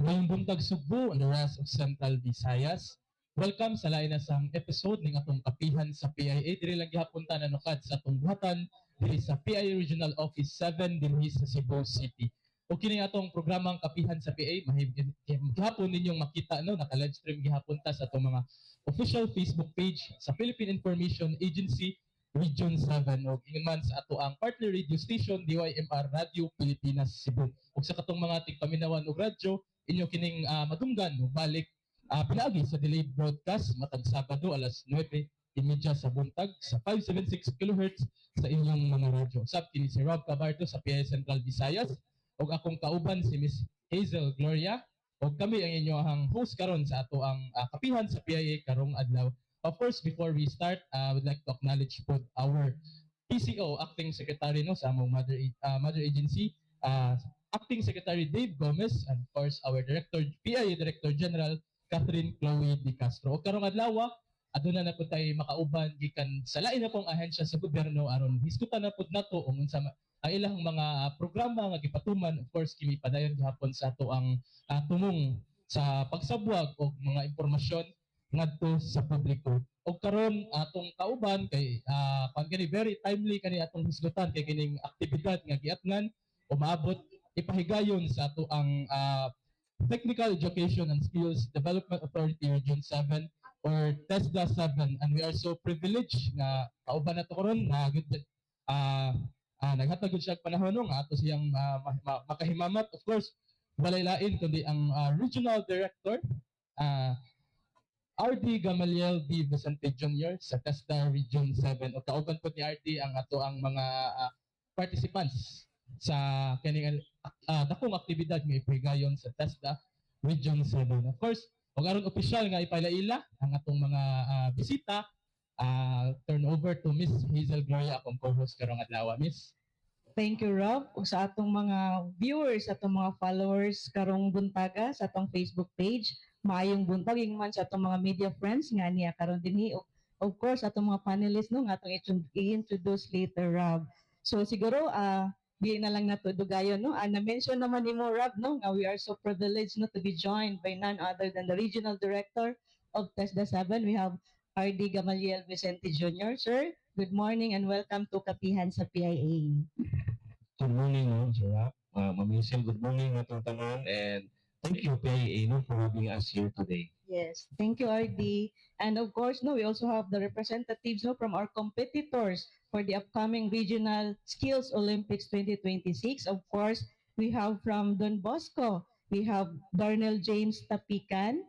Maayong buntag, Sugbo and the rest of Central Visayas. Welcome sa lain na sang episode ning atong Kapihan sa PIA. Diri lang gihapon ta nanukad sa atong buhatan diri sa PIA Regional Office 7 dinhi sa Cebu City. O kini atong programang Kapihan sa PIA, gihapon ninyong makita, no, naka live stream gihapon ta sa atong mga official Facebook page sa Philippine Information Agency Region 7 og ingon man sa ato ang partner radio station DYMR Radio Pilipinas Cebu. Ug sa katong mga tigpaminawan og radyo, inyo kining madunggan og balik pinaagi sa delayed broadcast matag Sabado alas 9:30 sa buntag sa 576 kHz sa inyong mga radyo. Sab kini si Rob Cabarto sa PIA Central Visayas ug akong kauban si Miss Hazel Gloria ug kami ang inyong host karon sa ato ang Kapihan sa PIA karong adlaw. Of course, before we start, I would like to acknowledge po our PCO Acting Secretary, no, sa among mother agency, Acting Secretary Dave Gomez, and of course our Director, PIA Director General Catherine Chloe De Castro. O karong adlaw, aduna na pud tay makauban gikan sa lain na pong ahensya sa gobyerno aron hisgutan na pud nato kung unsa ang ilang mga programa nga gipatuman. Of course, kini padayon gihapon sa ato ang tumong sa pagsabwag og mga impormasyon ngadto sa publiko. Og karon atong kauban kay kan kini very timely kani atong hisgutan kay kining aktibidad nga giatngan umaabot ipahigayon sa ato ang Technical Education and Skills Development Authority Region 7 or TESDA 7, and we are so privileged nga kauban nato karon na good naghatag gud siya og panahon, no, nga ato siyang makahimamat. Of course, walay lain kundi ang Regional Director RD Gamaliel D. Vicente Jr. sa TESDA Region 7. O kauban po ni RD ang ato ang mga participants sa kining dakong aktibidad nga ipahigayon sa TESDA Region 7. Of course, ug aron opisyal nga ipailaila ang atong mga bisita, turn over to Miss Hazel Gloria, akong co-host karong adlaw. Miss. Thank you, Rob. Ug sa atong mga viewers, atong mga followers karong buntaga sa atong Facebook page, maayong buntag ingon man sa atong mga media friends nga niya karon dinhi. Ug of course, atong mga panelists, no, nga atong i-introduce later, Rob. So siguro di na lang nato dugayon, no. Na-mention naman nimo, Rob, no, nga we are so privileged, no, to be joined by none other than the Regional Director of TESDA 7. We have RD Gamaliel Vicente Jr. Sir, good morning and welcome to Kapihan sa PIA. Good morning, no, Sir Rob. Ma'am Hazel, good morning atong tanan and thank you, PIA, no, for having us here today. Yes, thank you, RD. And of course, no, we also have the representatives, no, from our competitors for the upcoming Regional Skills Olympics 2026. Of course, we have from Don Bosco, we have Darnell James Tapikan,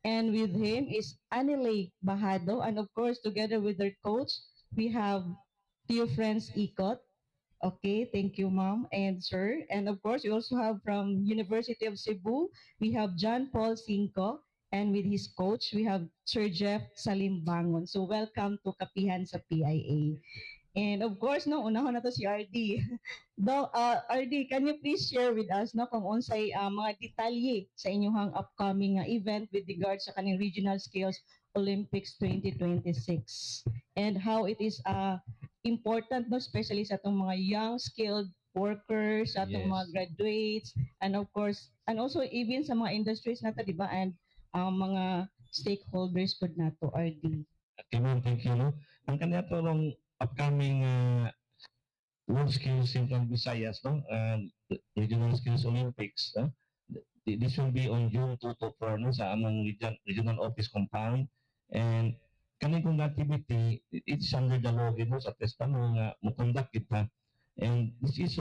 and with him is Anile Bahado. And of course, together with their coach, we have Theo Friends Ikot. Okay, thank you, ma'am and sir. And of course, we also have from University of Cebu, we have John Paul Cinco, and with his coach, we have Sir Jeff Salimbangon. So welcome to Kapihan sa PIA. And of course, no, unahon nato si RD. Do, RD, can you please share with us, no, kung unsay mga detalye sa inyong upcoming event with regards sa kaning Regional Skills Olympics 2026 and how it is important, no, especially sa atong mga young skilled workers, sa atong mga graduates, and of course, and also even sa mga industries nato, di ba, and mga stakeholders pod nato, RD? Okay, ma'am, thank you. No? Ang kanya to upcoming World Skills Central Visayas, no? Regional Skills Olympics, no? This will be on June 2 to 4, no, sa among regional office compound. And kani kong activity, it's under the law no, sa TESDA, no, nga mo-conduct kita. And this is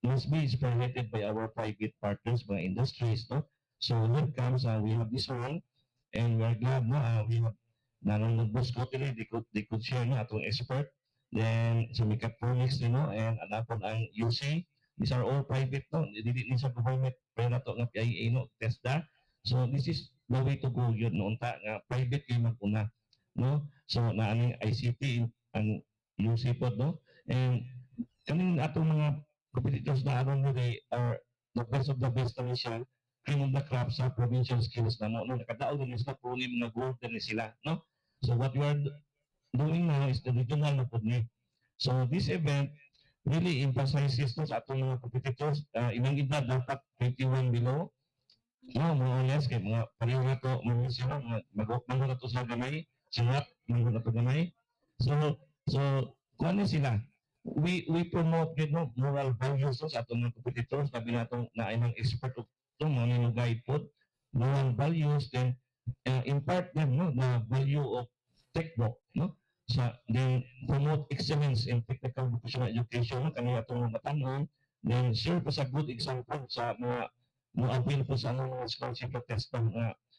must be spearheaded by our private partners, mga industries, no? So here comes, we have this one, and we are glad, no, we have nanong Bosco dili, they could share, no, atong expert. Then sa mechatronics, no, and anapon ang UC. These are all private, no, dili ni sa government, pero nato nga PIA, no, TESDA. So this is the way to go yun, no, unta nga private kay mag-una, no? So naaning ICT ang UC pod, no? And kaning atong mga competitors na aron, no, they are the best of the best na ni siya, cream of the crop sa provincial skills na mo, no? Nakadaog din sila, puro ni mga gold din sila, no? So what we are doing now is the regional na pud ni. So this event really emphasizes, no, sa atong mga competitors, ilang edad dapat 21 below. No, more or less kay mga pareho na to, mga sila mga mag na to sa gamay, sirat manggod na to gamay. So kuan ni sila. We promote gyud, no, moral values, no, sa atong mga competitors, labi na atong naay mga expert og to mga nino guide pod moral values, then impart them, no, the value of TechVoc, no, sa then promote excellence in technical vocational education, no, kani atong mga batan-on, then serve as a good example sa mga mo avail po sa anong mga scholarship test ng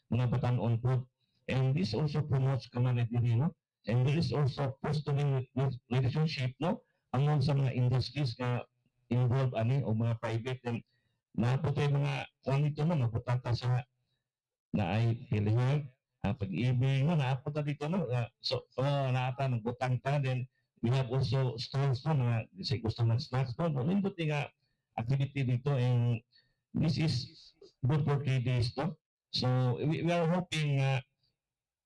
mga batan-on po. And this also promotes camaraderie, no? And there is also fostering relationship, no? Among sa mga industries nga involved ani o mga private, and naa po tayo mga kung ito, no, maputata sa na ay PhilHealth, ang Pag-IBIG, no, naa po ta dito, no? So, oh, naa ta, magbutang ta, then we have also stalls, no, mga kasi gusto ng snacks, no? No, nindot nga activity dito and this is good for 3 days, no? So, we are hoping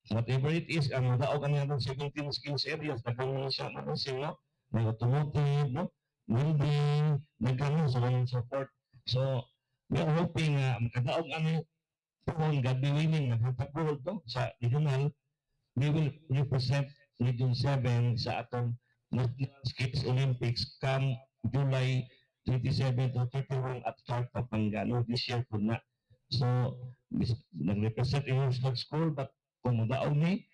whatever it is, ang daog ang atong 17 skills areas, nagkaroon siya, ano siya, no? May automotive, no? Welding, nagkaroon so on and so forth. So, we are hoping makadaog ano kung God be willing, naghatag gold, no? Sa regional, we will represent Region 7 sa atong National Skills Olympics come July 27 to 31 at Clark, Pampanga, no? This year po na. So, nag-represent yung school, but kung mudaog ni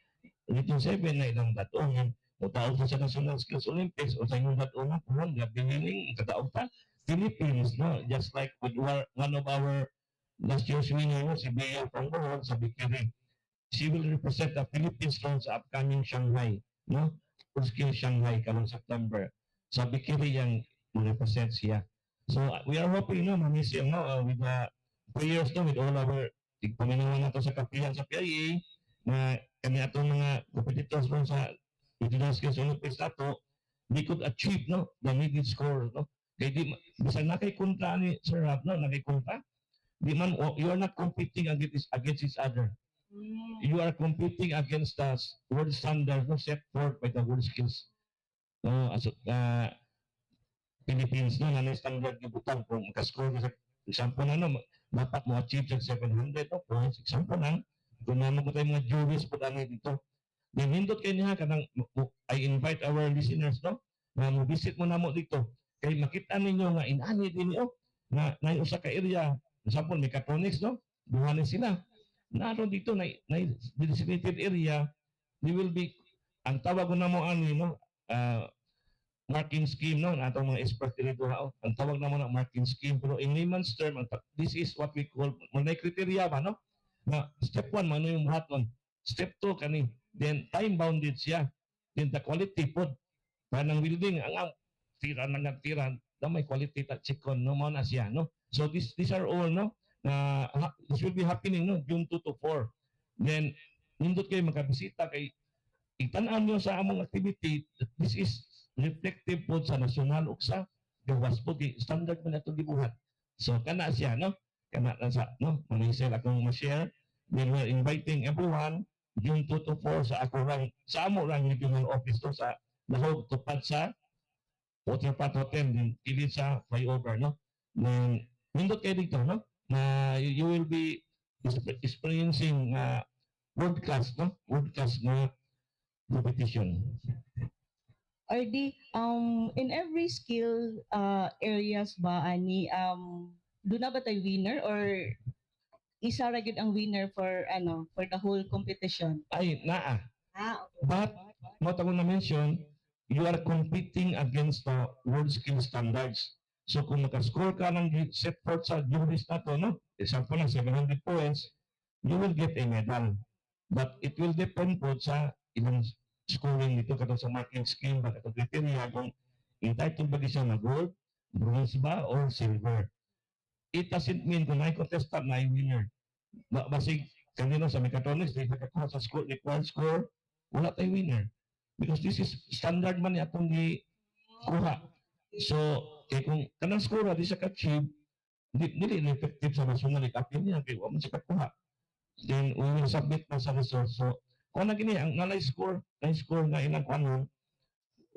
Region 7 na ilang dad-on, mudaog sa National Skills Olympics o sa inyong dad-on na kung God be willing, kadaog ta Philippines, no? Just like with one of our last year's winner, no? Si Bea from Bohol, sa Bikiri. She will represent the Philippines ron sa upcoming Shanghai, no? World Skills Shanghai karong September. Sa Bikiri yang represent siya. So we are hoping, no, Ma'am Michelle, no, with the prayers, no, with all our tigpaminawan nato sa kapihan sa PIA na kami atong mga competitors ron sa Regional Skills Olympics nato, we could achieve, no, the needed score, no? Kay di bisan na kay kontra ni Sir Rob, no, na kay kontra, di man you are not competing against each other. You are competing against the world standards, no, set forth by the World Skills, no, as Philippines, no, na standard gibutang kung makascore ka sa example na, no, dapat mo achieve sa 700, no, points, example lang, kung naman ko tayo mga juries po ani dito. Then nindot kay niya kanang I invite our listeners, no, na mo visit mo namo dito kay makita ninyo nga inani din oh na na usa ka area, example mechatronics, no, duha ni sila naroon dito na designated area. We will be ang tawag ko na mo ani, no, marking scheme, no, atong mga expert dito ha, oh. Ang tawag namo na marking scheme, pero in layman's term this is what we call mga criteria ba, no, na step 1 mano yung buhaton, step 2 kani, then time bounded siya, then the quality pod kanang building ang tira na nga tira na may quality ta chikon, no, mao na siya, no? So this these are all, no, na this will be happening, no, June 2 to 4. Then nindot kayo makabisita kay itan-aw niyo sa among activity. This is reflective po sa national ug sa gawas po kay standard man ato gibuhat. So kana siya, no, kana lang sa, no, Mamisel akong ma-share. Then we're inviting everyone June 2 to 4 sa ako rang sa amo rang regional office to sa Lahog, tupad sa Waterfront Hotel din kilid sa flyover, no? Then nindot kayo dito, no, na you will be experiencing world class, no, world class na competition. RD, in every skill areas ba ani duna ba tay winner or isa ra gyud ang winner for ano for the whole competition? Ay, naa. Ah, okay. But mo na mention, you are competing against the world skill standards. So kung makascore ka ng set forth sa juries nato, no, example lang 700 points, you will get a medal. But it will depend po sa ilang scoring nito katong sa marking scheme ba, katong criteria kung entitled ba siya na gold, bronze ba or silver. It doesn't mean kung naay contestant na winner. Basig kanino sa mechatronics di nakakuha sa score required score, wala tay winner. Because this is standard man atong gi kuha. So, kay kung kanang score di siya ka-achieve, di, dili effective sa national appeal niya kay wa man siya kakuha. Then we will submit na sa results. So, kung na gini ang nalay score, na score nga ilang kuanon,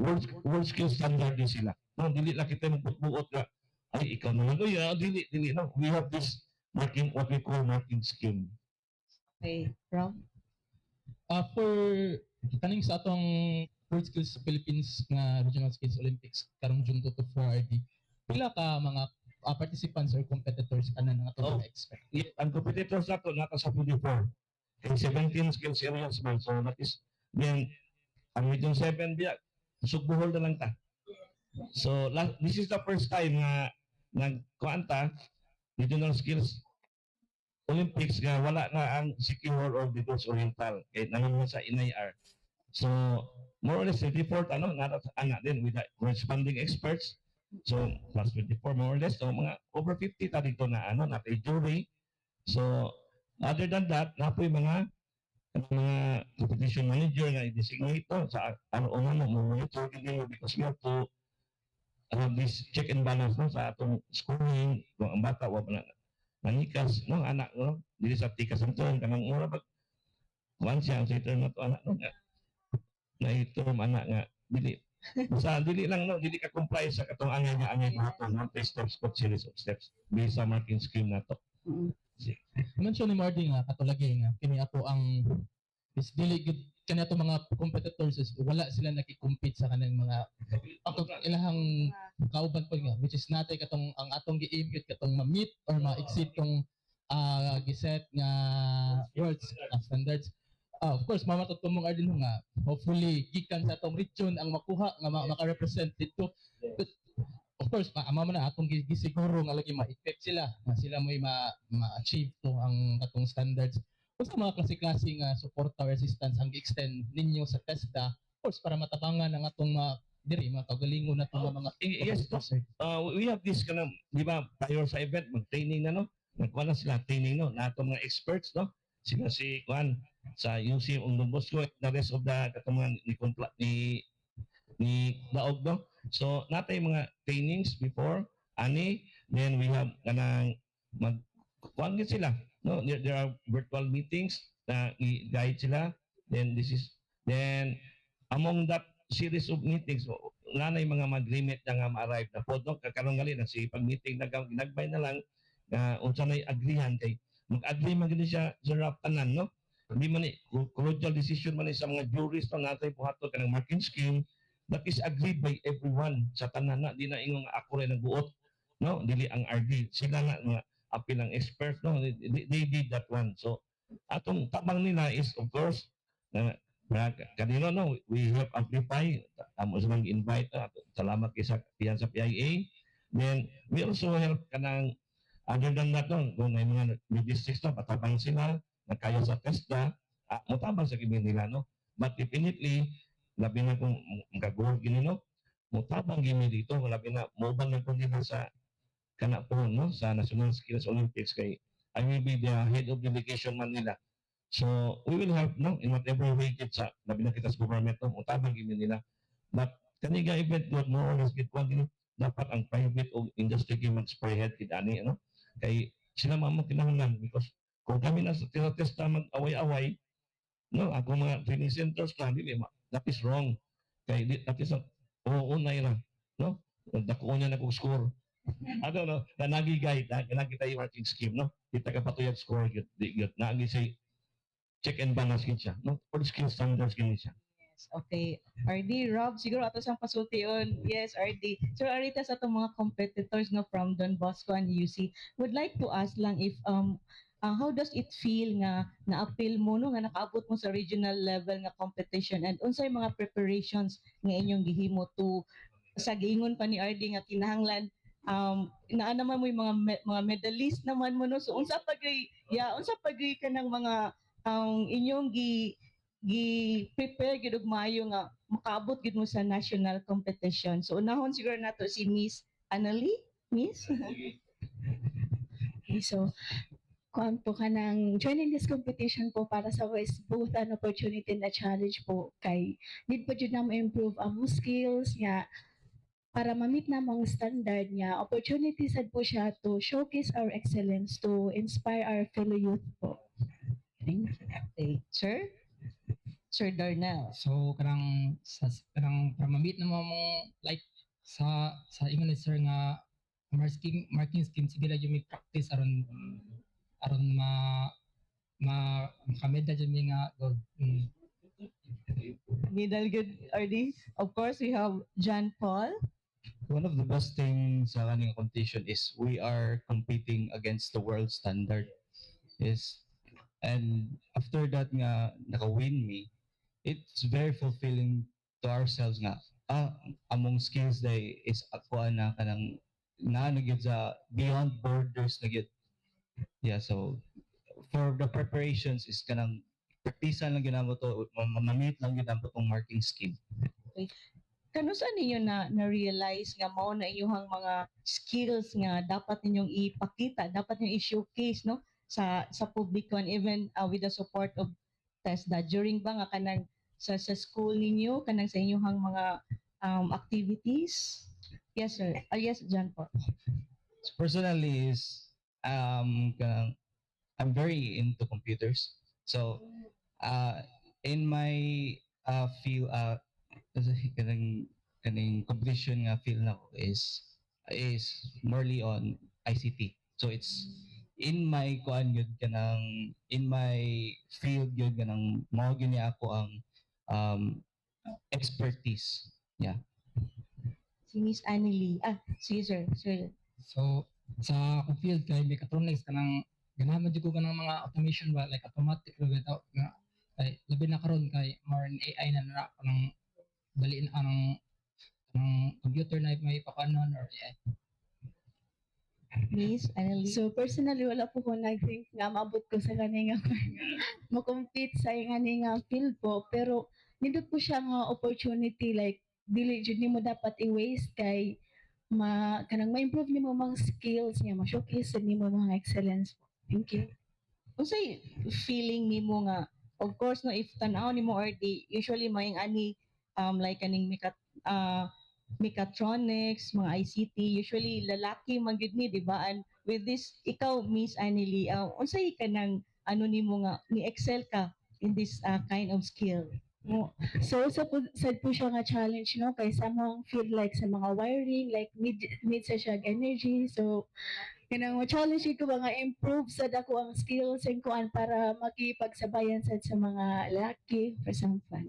world skill standard din sila. No, dili lang kita magbuot nga ay ikaw na lang, uy, ah, dili dili, no. We have this Marking, what we call marking scheme. Okay, Rob? For kaning sa atong World Skills Philippines nga Regional Skills Olympics karong June 2 to 4, RD, pila ka mga participants or competitors ana nga atong expect? Yeah, ang competitors nato nata sa 24. Kay 17 skills areas man. So that is, then, ang Region 7 biya, Sugbuhol na lang ta. So this is the first time nga nagkuan ta Regional Skills Olympics nga wala na ang Siquijor or Negros Oriental kay nangaman sa NIR. So more or less 24 ano nara ana din with the corresponding experts. So plus 24, more or less, so mga over 50 ta dito na ano na jury. So other than that, napoy mga competition manager nga i-designate to sa ano mo monitor gid because we have to have this check and balance, no, sa atong scoring kung ang bata wa pa na nanikas, no, anak, no, dili sa tikas ang term kanang mura pag kuan siya ang sa term na to anak, no, nga na term anak nga dili basta dili lang, no, dili ka comply sa katong angay nga angay buhaton, no, three steps but series of steps based sa marking scheme nato. Mention ni Mardy nga katulagi nga kini ato ang is dili gid kani ato mga competitors is wala sila naki-compete sa kanang mga ato ilahang kauban po nga, which is natay katong ang atong gi-aim gyud katong ma-meet or ma-exceed tong giset nga world standards. Of course, mamatot ko mong Ardin nga hopefully gikan sa atong region ang makuha nga maka-represent dito. But of course, ma man na atong gisiguro nga lagi ma-effect sila nga sila mo'y ma-achieve to ang atong standards. Unsa mga klase-klase nga suporta or assistance ang gi-extend ninyo sa TESDA, of course, para matabangan ang atong mga diri mga kagalingon na itong mga Yes, no? We have this kanang, di ba, prior sa event, mag-training na, no? Nagkuha na sila training, no? Nato mga experts, no? Sila si kuan sa UC ug Don Bosco, the rest of the katong mga ni ni ni daog, no? So natay mga trainings before ani, then we have kanang mag kuan gid sila, no? There are virtual meetings na i-guide sila. Then this is then among that series of meetings nga na yung mga mag-limit na nga ma-arrive na po, no? Karon gali na si pag-meeting na ginagbay na lang nga unsa nay agreehan kay mag-agree man gid siya sa rap tanan, no? Di man ni collegial decision man ni sa mga juries, no? Natay buhaton kanang marking scheme that is agreed by everyone sa tanan na di na ingon nga ako rin nagbuot, no? Dili ang RD sila na mga apil ang experts, no? They did that one. So atong tabang nila is, of course, na kanino, no, we help amplify amo sa mga invite. Salamat kay sa piyan sa PIA. Then we also help kanang other than that, no, kung may mga logistics, no, patabang sila nagkaya sa TESDA, motabang sa kimi nila, no? But definitely, labi na kung magaguhod gini, no, motabang gini dito, labi na moban na kung nila sa kana po, no, sa National Skills Olympics kay I will be the head of delegation man nila. So we will help, no, in whatever way gid sa labi na kita sa government, no, motabang gini nila. But kani nga event god, more or less gid kuan gini, dapat ang private o industry gyud mag-spearhead gid ani, no, kay sila man mo kinahanglan because kung kami na sa TESDA mag-away-away, no, ako mga training centers na dili ma, that is wrong kay that is not oo unay ra, no? Dako niya na kog score ano, no, na nagi guide na nagi tayo marking scheme, no? Di ta ka patuyag score gyud, di gyud naagi say check and balance gyud siya, no? All skill standards gyud siya. Yes, okay. RD, Rob, siguro ato sang pasultion. Yes, RD. So, arita sa atong mga competitors, no, from Don Bosco and UC, would like to ask lang if how does it feel nga na-appeal mo, no, nga nakaabot mo sa regional level nga competition and unsay mga preparations nga inyong gihimo to sa giingon pa ni RD nga kinahanglan naa naman mo yung mga medalist naman mo, no? So unsa pa gyud, yeah, unsa pa gyud kanang mga inyong gi prepare gyud og maayo nga makaabot gyud mo sa national competition? So unahon siguro nato si Miss Annalie. Miss. Okay, so kuan po kanang joining this competition po para sa is both an opportunity and a challenge po kay need po jud na mo improve ang skills nga para ma-meet na ang standard niya. Opportunity sad po siya to showcase our excellence, to inspire our fellow youth po. Thank you. Okay. Sir? Sir Darnell. So kanang sa kanang para ma-meet na mo mo like sa ingon ni sir nga marking scheme, sige lang yung may practice aron. Aron ma ma makamedal jud mi nga gold. Medal gud, RD. Of course, we have John Paul. One of the best things sa kaning competition is we are competing against the world standard is, and after that nga naka-win me, it's very fulfilling to ourselves nga among skills day is ako na kanang na na gyud sa beyond borders na gyud. Yeah, so for the preparations is kanang praktisan lang gyud namo to, ma-meet lang gyud namo tong marking scheme. Kanusa ninyo na na-realize nga mao na inyong mga skills nga dapat ninyong ipakita, dapat ninyong i-showcase, no, sa publiko and even with the support of TESDA during ba nga kanang sa school ninyo, kanang sa inyong mga activities? Yes, sir. Ah, yes, John Paul. So personally is kanang I'm very into computers. So in my field, kasi kaning competition nga field nako is morely on ICT. So it's in my kuan yun, kanang in my field yun, kanang mao gyud ni ako ang expertise. Si Miss Annelie. Ah, sige, sir. Sir. So sa akong field kay mechatronics, kanang ganahan man jud ko kanang mga automation ba, like automatic ra bitaw nga kay labi na karon kay more on AI na na kanang dali na ang computer na may pakanon or AI. Miss Annelie. So personally, wala po ko nag-think nga maabot ko sa kani nga mo-compete sa ngani nga field po, pero nindot po siya nga opportunity, like dili jud nimo dapat i-waste kay ma kanang ma-improve nimo mga skills niya, ma-showcase sad nimo mga excellence po. Thank you. Unsay feeling nimo nga, of course, no, if tan-aw nimo, RD, usually may ani like kaning mechatronics, mga ICT, usually lalaki man gyud ni, di ba? And with this, ikaw, Miss Annelie, unsay kanang ano nimo nga ni excel ka in this kind of skill? So sa po, sad po siya nga challenge, no, kay sa mga field like sa mga wiring, like need sa siya energy, so kanang mo challenge ko ba nga improve sad ako ang skills and kuan para makipagsabayan sad sa mga lalaki, for example.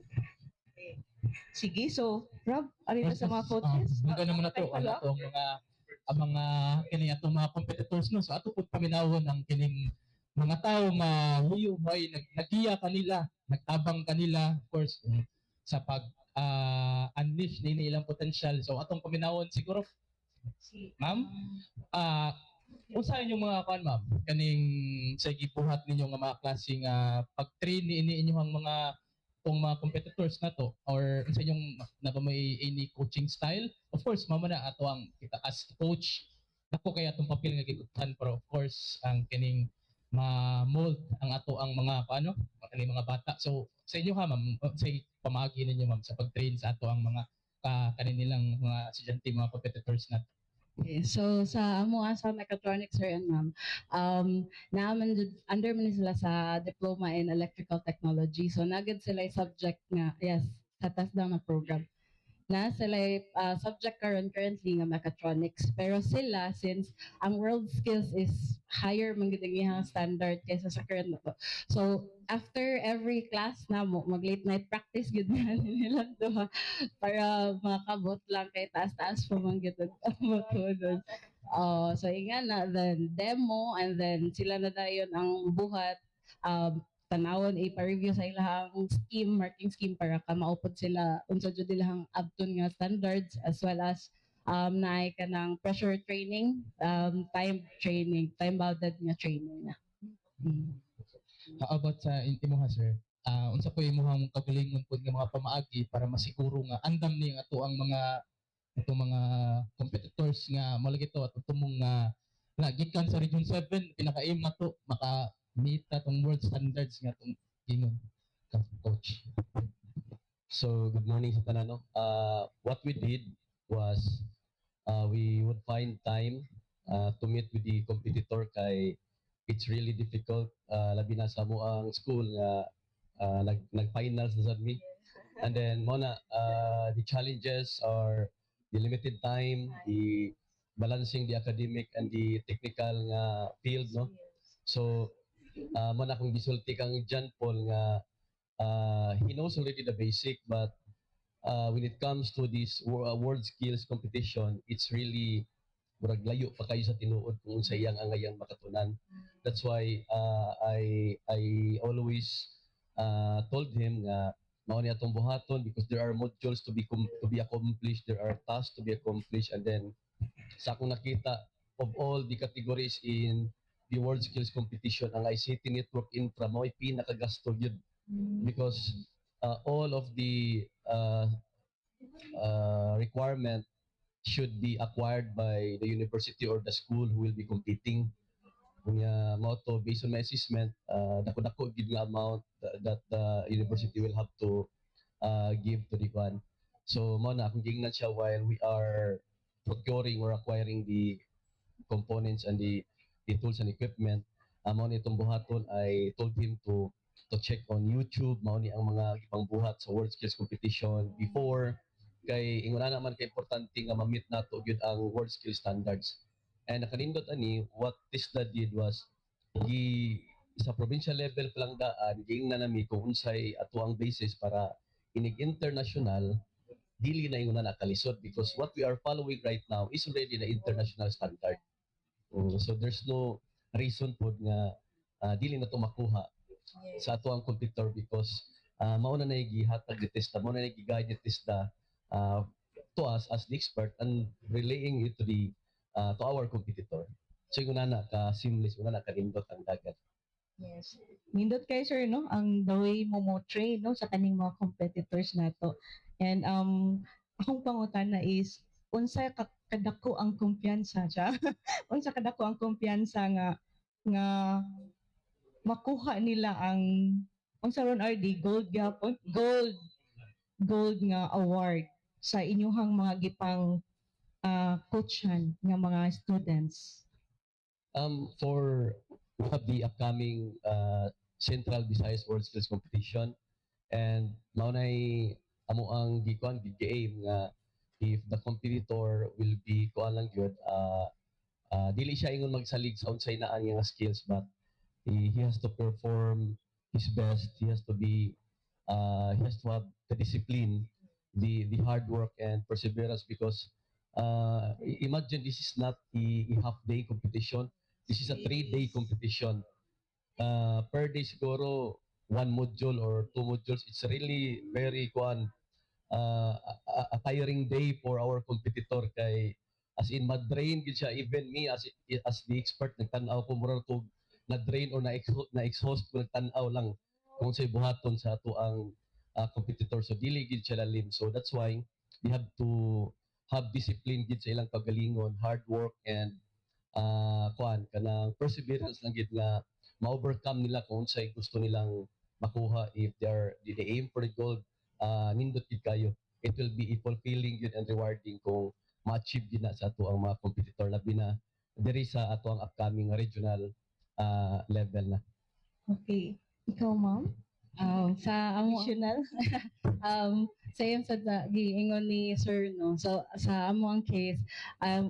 Sige, so Rob, arito sa mga coaches. Duga naman na to, Ay, ano hello? to ang mga kini atong mga competitors, no. So ato pud paminawon ang kining mga tao nga huyo may nagiya kanila, nagtabang kanila, of course, sa pag unleash nini ilang potential. So atong paminawon siguro, ma'am, unsa inyong mga kuan, ma'am, kaning sa gibuhat ninyo nga mga klase nga pag-train ni ini inyong mga tong mga competitors na to or unsa inyong na ba may any coaching style? Of course, mama na ato ang kita as coach, dako kay atong papel nga gigutan, pero of course ang kining ma-mold ang ato ang mga paano kaning mga bata. So sa inyo ha, ma'am, sa pamaagi ninyo, ma'am, sa pag-train sa ato ang mga ka kanilang mga estudyante, mga competitors na? Okay, so sa amo sa mechatronics, sir and ma'am, naaman under man ni sila sa diploma in electrical technology. So nagad sila yung subject nga, yes, sa TESDA na program. Na sila subject karon currently nga mechatronics. Pero sila, since ang world skills is higher man gud ang iyang standard kaysa sa current na to. So after every class namo, mag late night practice gud na nila duha para makabot lang kay taas-taas pa man gyud ang abot doon. Oh, so inga na, then demo and then sila na dayon ang buhat, tanawon, ipa-review sa ilahang scheme, marking scheme, para ka maupod sila unsa jud ilahang abton nga standards, as well as naay kanang pressure training, time training, time bounded nga training na. How about sa imuha, sir? Unsa po imuhang kagalingon pud nga mga pamaagi para masiguro nga andam ni ang ato ang mga itong mga competitors nga malagi to at tumong nga na gikan sa Region 7, pinaka-aim na to maka meet atong world standards nga atong gingon ka coach? So good morning sa tanan, no. What we did was we would find time to meet with the competitor kay it's really difficult, labi na sa ang school nga nag finals na sad mi. And then mo na the challenges are the limited time, the balancing the academic and the technical nga field, no. So mao na akong gisulti kang John Paul nga he knows already the basic, but when it comes to this world skills competition, it's really murag layo pa kayo sa tinuod kung unsa iyang angayang makatunan. That's why I always told him nga mao ni atong buhaton because there are modules to be accomplished, there are tasks to be accomplished. And then sa akong nakita, of all the categories in the World Skills Competition, ang ICT Network Infra mao pinakagasto gyud because all of the requirement should be acquired by the university or the school who will be competing. Unya mao to, based on my assessment, dako-dako gid nga amount that the university will have to give to the one. So mao na akong giingnan siya while we are procuring or acquiring the components and the tools and equipment. Mao ni itong buhaton, I told him to check on YouTube, mao ni ang mga gipangbuhat sa World Skills Competition before, kay ingon na naman kay importante nga ma-meet nato gyud ang world skills standards. And nakanindot ani, what TESDA did was gi sa provincial level pa lang daan giingnan nami kung unsay ato ang basis para inig international dili na ingon na nakalisod because what we are following right now is already the international standard. So there's no reason pod nga dili na to makuha sa ato ang competitor because mao na gihatag ni TESDA, mao na gi-guide ni TESDA to us as the expert and relaying it to our competitor. So ingon na ka seamless, wala na kanindot ang dagat. Yes. Nindot kay, sir, no, ang the way mo train, no, sa kaning mga competitors nato. And akong pangutana is unsa ka kadako ang kumpiyansa siya? Unsa kadako ang kumpiyansa nga makuha nila ang unsa ron, RD, gold gyapon, gold nga award sa inyuhang mga gipang coachan nga mga students? For we have the upcoming Central Visayas World Skills Competition and mao nay amo ang gikuan, gi-aim nga if the competitor will be kuan lang gyud, dili siya ingon magsalig sa unsay naa niya nga skills, but he has to perform his best. He has to have the discipline, the hard work and perseverance because imagine, this is not a half day competition, this is a 3-day competition. Per day siguro one module or two modules. It's really very kuan, a tiring day for our competitor kay as in ma-drain gid siya. Even me as the expert, nagtan-aw ko, murag ko na-drain or na-exhaust ko nagtan-aw lang kung say buhaton sa ato ang competitor. So dili gid siya lalim. So that's why they have to have discipline gid sa ilang kagalingon, hard work and kuan, kanang perseverance lang gid nga ma-overcome nila kung unsay gusto nilang makuha. If they aim for the gold, nindot gid kayo. It will be fulfilling gid and rewarding kung ma-achieve gid na sa ato ang mga competitor, labi na diri sa ato ang upcoming regional level na. Okay. Ikaw, ma'am? Sa amo Additional? Same sa giingon ni sir, no. So sa amo ang case,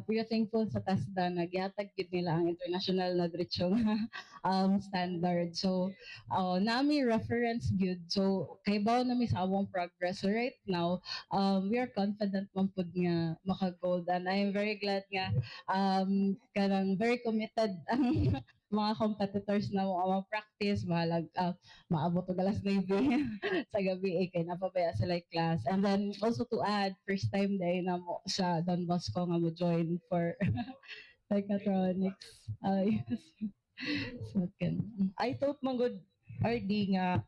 we are thankful sa TESDA na gihatag gid nila ang international na diretso nga standard. So nami reference gyud. So kaybaw nami sa among progress. So right now, we are confident man pud nga maka-gold and I am very glad nga kanang very committed ang mga competitors na mo mga practice bahalag maabot og alas 9 sa gabi eh, kay napabaya sila yung class. And then also to add, first time day na mo sa Don Bosco nga mo join for mechatronics. Yes. So can I thought man gud, RD, nga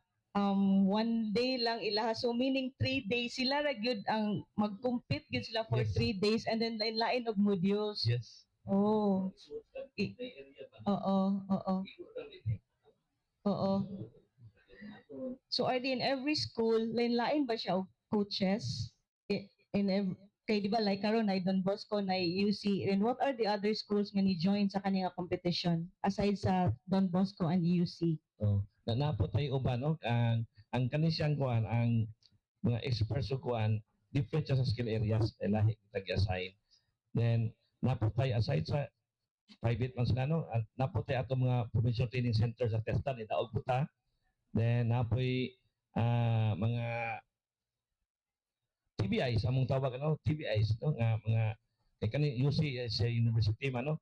one day lang ilaha. So meaning 3 days sila ra gyud ang mag-compete gyud sila for 3 days and then lain-lain og modules. Yes. Oh. Oo. So RD, in every school, lain-lain ba siya og coaches? In every, kay di ba like karon na Don Bosco, na UC, and what are the other schools nga ni join sa kaninga competition aside sa Don Bosco and UC? Oh, na napo tayo uban, no, ang kani siyang kuan, ang mga experts og kuan, different siya sa skill areas, eh, lahi kita gi-assign. Then napo tayo aside sa Private man sila, no? Naa po tay ato mga provincial training center sa TESDA, ni daog po ta. Then napoy mga TVIs, among tawag ano, TVIs, no, nga mga kay kani UC is a university man, no.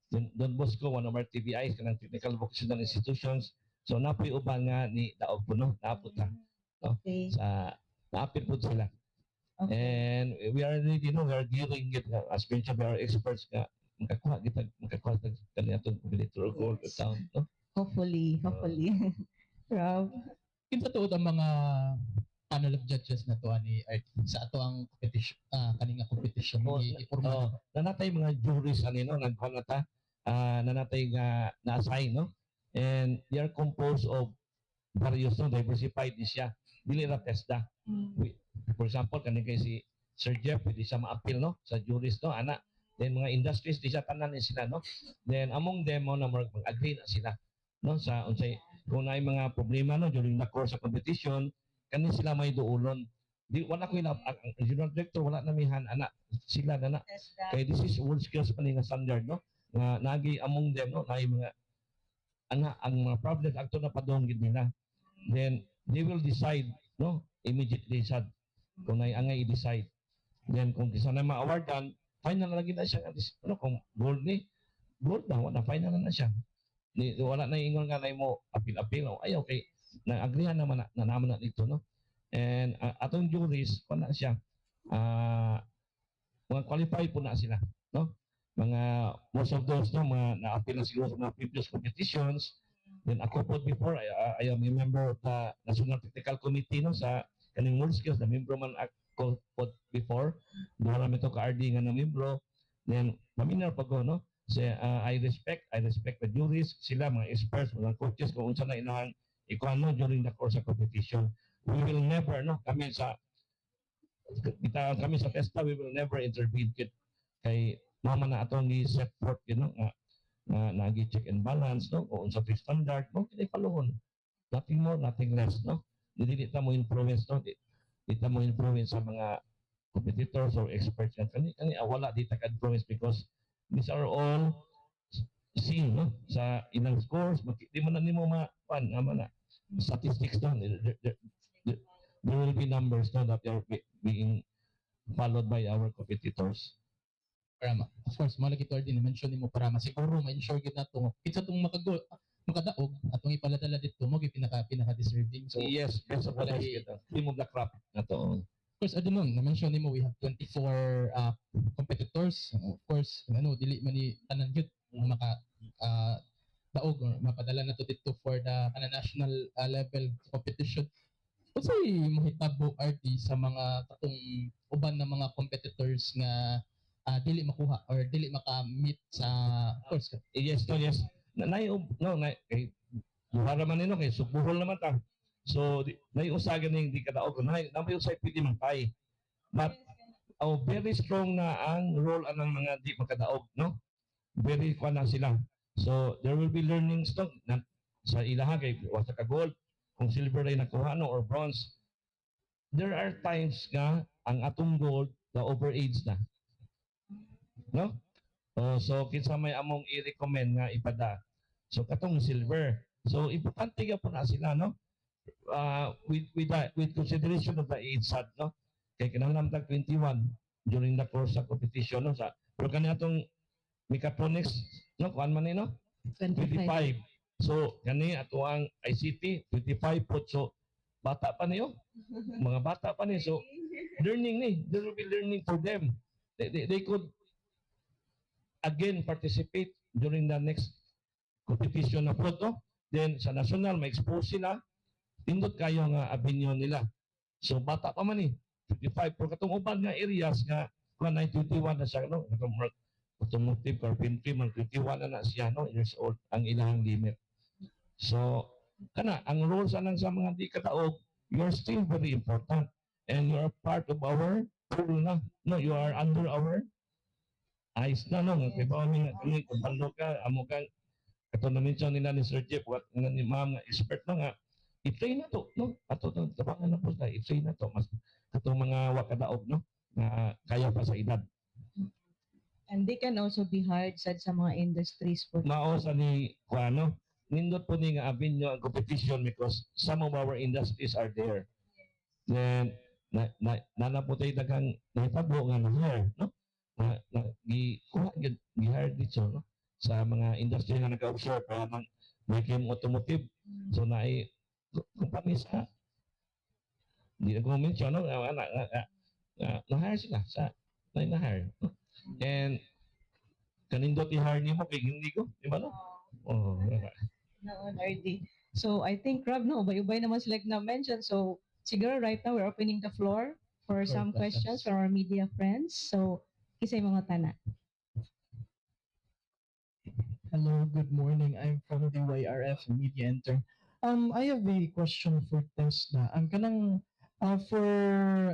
Don Bosco, one of our TVIs, kanang technical vocational institutions. So napoy uban nga ni daog po, no, naa po ta, no? Sa naapil po sila. And we are really, no, we are gearing it, as mentioned by our experts, nga makakuha kita, makakuha sa kani atong competitor gold town, no? Hopefully, hopefully. Rob? Kinsa tuod ang mga panel of judges na to ani Art sa ato ang competition, kani nga competition i-forma? Oh, naa natay mga juries ani, no, nagkuha na ta, naa natay nga na-assign, no, and they are composed of various, no, diversified ni siya, dili ra TESDA. For example, kani kay si Sir Jeff, pwede siya ma-appeal, no, sa juries, no, ana. Then mga industries di siya, tanan ni sila, no. Then among them mo na mag-agree na sila, no, sa unsay kung naay mga problema, no, during the course of competition, kani sila may duulon. Di wala ko ila ang general director, wala na mihan ana, sila na na kay this is world skills pa ni nga standard, no, nga nagi among them, no, naay mga ana ang mga problems adto na padong gid nila. Then they will decide, no, immediately sad kung naay angay i-decide. Then kung kinsa na ma-awardan, final na lagi na siya nga ano, kung gold ni gold na, wala, final na na siya ni, wala na ingon nga na mo apil-apil o ayaw kay na-agreehan naman na, na naman na dito, no. And atong juries wala siya, mga qualified po na sila, no, mga most of those, no, mga na-appeal na siguro sa mga previous competitions. Then ako po before, I am a member of the National Technical Committee, no, sa kaning World Skills na membro man ako po before. Duha ra mi to ka RD nga na membro. Then familiar pa ko, no. So, I respect the juries, sila mga experts, mga coaches, kung unsa na ilang ikuan, no, during the course of competition. We will never, no, kami sa kita, kami sa TESDA, we will never intervene kit kay mao man na atong gi-set forth, nga nagi check and balance, no, kung unsa to standard mo kini paluhon, nothing more, nothing less, no. Dili ta mo influence, no, di ta mo influence sa mga competitors or experts nga kani kani, wala di ta ka influence because these are all seen, no, sa ilang scores. Di man na nimo ma pan ama na statistics, no. There will be numbers, no, that are being followed by our competitors. Para of course mo lagi to din mention nimo para masiguro, ma-ensure gid nato kinsa tong makago makadaog atong ipaladala dito mo pinaka pinaka deserving. So Yes, best of the best kita, cream of the crop na to. Of course, adto na mention nimo we have 24 competitors. Of course, ano, dili man ni tanan gyud nga maka daog or mapadala na to dito for the kana national level competition. Unsay mahitabo, RD, sa mga katong uban na mga competitors nga dili makuha or dili maka-meet sa, of course? Yes, no, yes. Na, nay, no, nay, kay duha ra man ni, no, kay Sugbuhol naman ta. So, di, nay usa ganing di kadaog, nay, nay usay pwede man. But oh, very strong na ang role anang mga di makadaog, no? Very kuan na sila. So, there will be learnings, no, na, sa ilaha kay wa sa ka gold, kung silver ay nakuha, no, or bronze. There are times nga ang atong gold na overage na. No? Oh, so kinsa may among i-recommend nga ipada? So katong silver. So importante gyud po na sila, no? With consideration of the age sad, no? Kay kinahanglan tag 21 during the course sa competition, no, sa pero kani atong mechatronics, no, kuan man ni, no? 25. 25. So kani ato ang ICT 25 po. So bata pa niyo. Mga bata pa ni. So learning ni, there will be learning for them. They could again participate during the next competition na po to. Then sa national, ma-expose sila. Pindot kayo nga avenue nila. So bata pa man eh. 25. Pero katong uban nga areas nga kuan 921 na siya, no, katong murag automotive, carpentry man, 21 na na siya, no, years old ang ilang limit. So kana ang role sa nang sa mga di kadaog, you are still very important and you are part of our pool na, no, you are under our eyes na, no, nga kay ba mi nga kini kung balo ka amo kang kato na mention nila ni Sir Jeff, what nga ni ma'am nga expert, no, nga i-train na to, no, ato to tabangan na po sila, i-train na to mas katong mga wa kadaog, no, nga kaya pa sa edad. And they can also be hired sad sa mga industries po. Mao sa ni kuano, nindot po ni nga avenue ang competition because some of our industries are there. Then na na po tayo daghang nahitabo nga na-hire, no? Na gi kuha gyud, gi-hire dito, no? Sa mga industry nga nag-observe para nang may kayong automotive. So naay company sa di na ko mention, no, nga na-hire sila sa na-hire, no? And kanindot i-hire nimo kay hindi ko, di ba, no? Oh. Noon, RD. So I think, Rob, no, ubay-ubay naman sila na mention. So siguro right now we're opening the floor for some questions questions. From our media friends. So kisay mangutana? Hello, good morning. I'm from the YRF Media Intern. I have a question for TESDA. Ang kanang for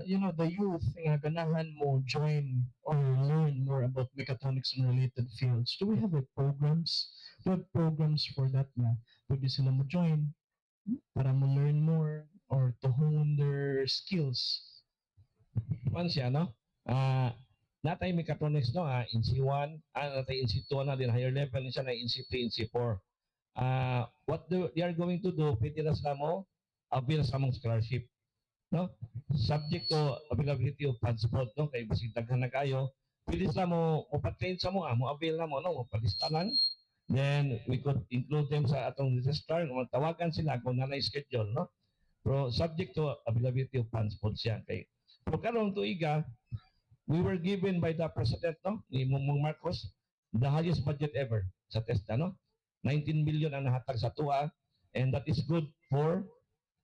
the youth nga ganahan mo join or learn more about mechatronics and related fields. Do we have a programs? Do we have programs for that na pwede sila mo join para mo learn more or to hone their skills? Kuan siya, no? Natay mechatronics, no, NC1, natay NC2 na din, higher level ni siya na NC3, NC4. What they are going to do, pwede na sila mo avail sa among scholarship, no? Subject to availability of funds po, no? Kay basig daghan na kayo, pwede sila mo mo train sa mo avail na mo, no? Mo palista lang. Then we could include them sa atong registrar kung tawagan sila kung nanay schedule, no? Pero subject to availability of funds po siya kay pero karong tuiga, we were given by the president, no, ni Bongbong Marcos, the highest budget ever sa TESDA, no? 19 billion ang nahatag sa atoa and that is good for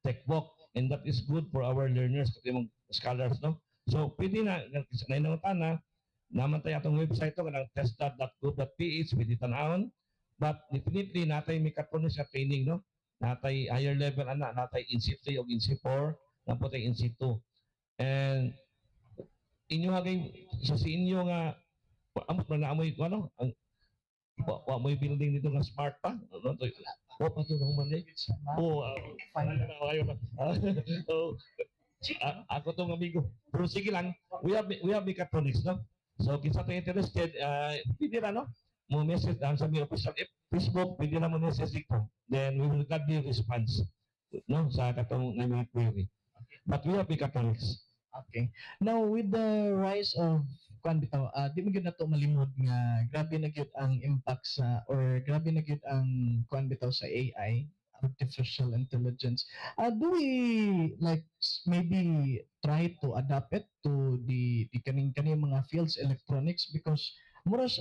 TechVoc and that is good for our learners, kasi mga scholars, no? So, pwede na, sa na, naman tayo atong website to, kanang tesda.gov.ph, pwede tanawon. But definitely, natay mechatronics sa training, no? Natay higher level, ana, natay NC3 o NC4, napotay NC2. And inyo hagay sa si inyo nga amot man na amoy ano ang wa mo'y building dito nga smart pa, no? To wa pa to man eh. Oh, fine na kayo na. So ako tong amigo pero sige lang, we have mechatronics, no? So kinsa to interested, pwede ra, no, mo message ang sa mi official Facebook, pwede na mo message dito, then we will gladly response, no, sa katong na mga query, but we have mechatronics. Okay. Now with the rise of kuan bitaw, di mo gyud nato malimod nga grabe na gyud ang impact sa or grabe na gyud ang kuan bitaw sa AI, artificial intelligence. Do we like maybe try to adapt it to the kaning mga fields, electronics, because murag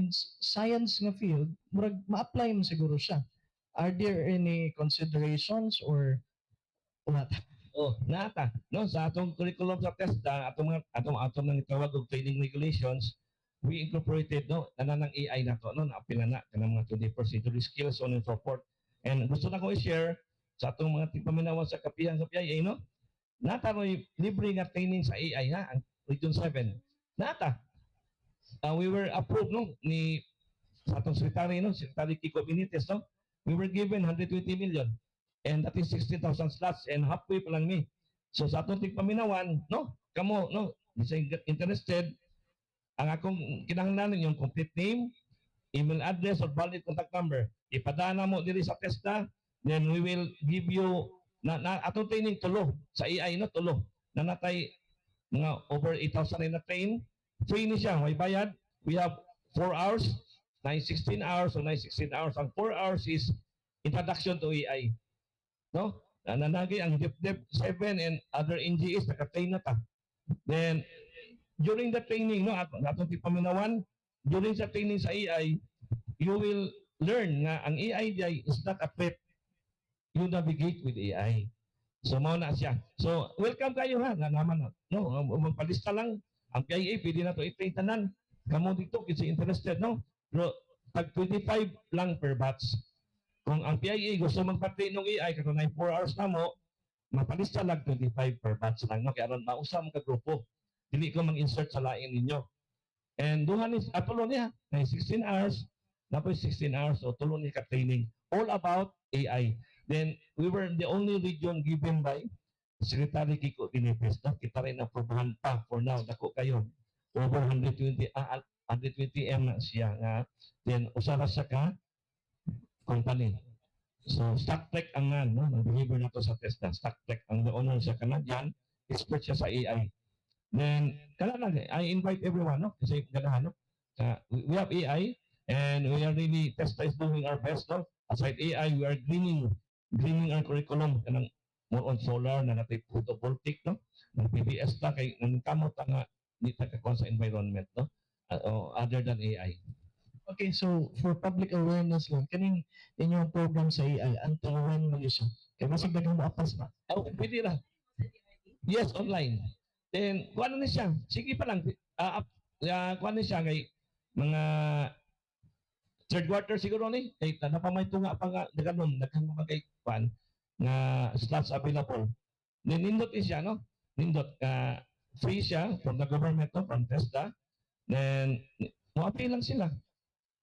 in science nga field, murag ma-apply mo siguro siya? Are there any considerations or what? Oh, nata, no, sa atong curriculum sa TESDA, atong mga atong nang itawag og training regulations, we incorporated, no, ana ng AI na to, no, naapila na kanang mga 21st century skills, so on and so forth. And gusto na ko i-share sa atong mga tigpaminawan sa kapihan sa PIA, no. Nata roy libre nga training sa AI ha, ang Region 7. Nata. We were approved, no, ni sa atong secretary, no, Secretary Kiko Benitez, no. We were given 120 million and that is 16,000 slots and halfway pa lang mi. So sa atong tigpaminawan, no, kamo, no, bisag interested, ang akong kinahanglan yung complete name, email address or valid contact number. Ipadana mo diri sa TESDA, then we will give you na atong training tulo sa AI, no, tulo. Na natay mga over 8,000 na train. Free ni siya, may bayad. We have 4 hours, 9 16 hours o 9 16 hours. Ang 4 hours is introduction to AI. No? Nananagi ang DepDep 7 and other NGAs naka-train na ta. Then during the training, no, atong paminawan, during sa training sa AI, you will learn nga ang AI diay is not a threat. You navigate with AI. So mao na siya. So welcome kayo ha nga naman, no, magpalista lang ang PIA, pwede na to i-train tanan. Kamo dito kasi interested, no. Pero tag 25 lang per batch. Kung ang PIA gusto magpa-train ng AI kato 4 hours na mo, mapalista lang 25 per batch lang, no, kay aron mausa mo ka grupo. Dili ko mang-insert sa lain ninyo. And duha ni tulo niya, na 16 hours, napoy 16 hours o tulo ni ka training all about AI. Then we were the only region given by Secretary Kiko Benitez, no? Kita rin aprobahan pa for now, dako kayo. Over 120 120 M na siya nga. Then usa ra siya ka company. So StockTech ang nga, no, ang behavior nato sa TESDA. StockTech ang the owner siya, Canadian, expert siya sa AI. Then kana lang, I invite everyone, no, kasi ganahan, no. We have AI and we are really, TESDA is doing our best, no. Aside AI, we are greening our curriculum, kanang more on solar na natay photovoltaic, no. Ng PBS ta kay nang kamot nga di ta kakuan sa environment, no. Oh, other than AI. Okay, so for public awareness lang, kaning inyong program sa AI, until when man siya? Kay masig daghang moapas ba? Oh, pwede ra. Yes, online. Then, kuan na siya. Sige pa lang. Kuan na siya kay mga third quarter siguro ni. Kay na pa may tunga pa nga daghanon, daghan pa kay kuan nga slots available. Then nindot ni siya, no? Nindot ka, free siya from the government, no, from TESDA. Then mo-apply lang sila.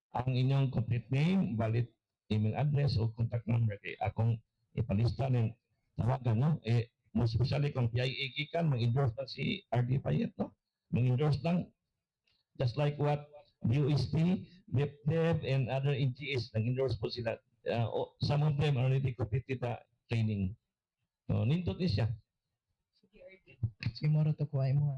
Ang inyong complete name, valid email address o contact number kay akong ipalista nin tawagan, no? Eh, most especially kung PIA gikan, mag-endorse lang si RD Payet, no? Mag-endorse lang, just like what UST, BEPDEV, and other NGS, nag-endorse po sila. Some of them already completed the training. So, nindot ni siya. Sige, moro to kuha mo, ha.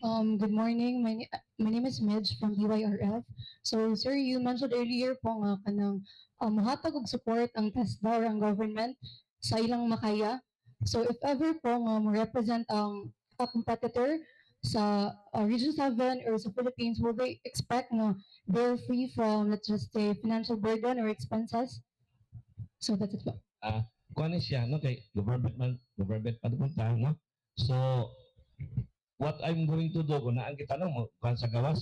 Good morning. My name is Midge from BYRF. So, sir, you mentioned earlier po nga kanang hatag og support ang TESDA or ang government sa ilang makaya. So, if ever po nga mo represent ang a competitor sa Region 7 or sa Philippines, will they expect nga they're free from, let's just say, financial burden or expenses? So, that's it po. Kuha ni siya, no? Kay government man, government pa punta, no? So, what I'm going to do, kung naan kita, no, mo, kuhan sa gawas,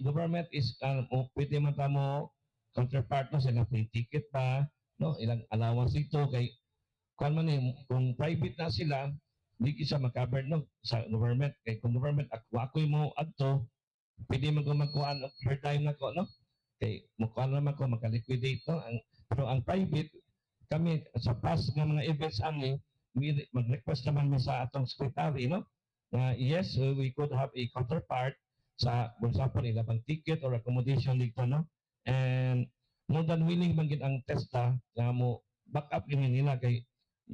government is, mo, pwede man ta mo counterpart, no, sila free ticket pa, no, ilang allowance dito, kay, kuhan man eh, kung private na sila, di siya makover, no, sa government. Kay kung government, ako, ako'y mo adto, pwede man ko magkuhan per time na ko, no? Kay, mukuhan naman ko, maka-liquidate, no? Pero ang private, kami, sa past nga mga events ani, we mag-request naman mi sa atong secretary, no? Na yes, we could have a counterpart sa, for example, ilang ticket or accommodation dito, no? And more than willing man gid ang TESDA nga mo back up gini nila kay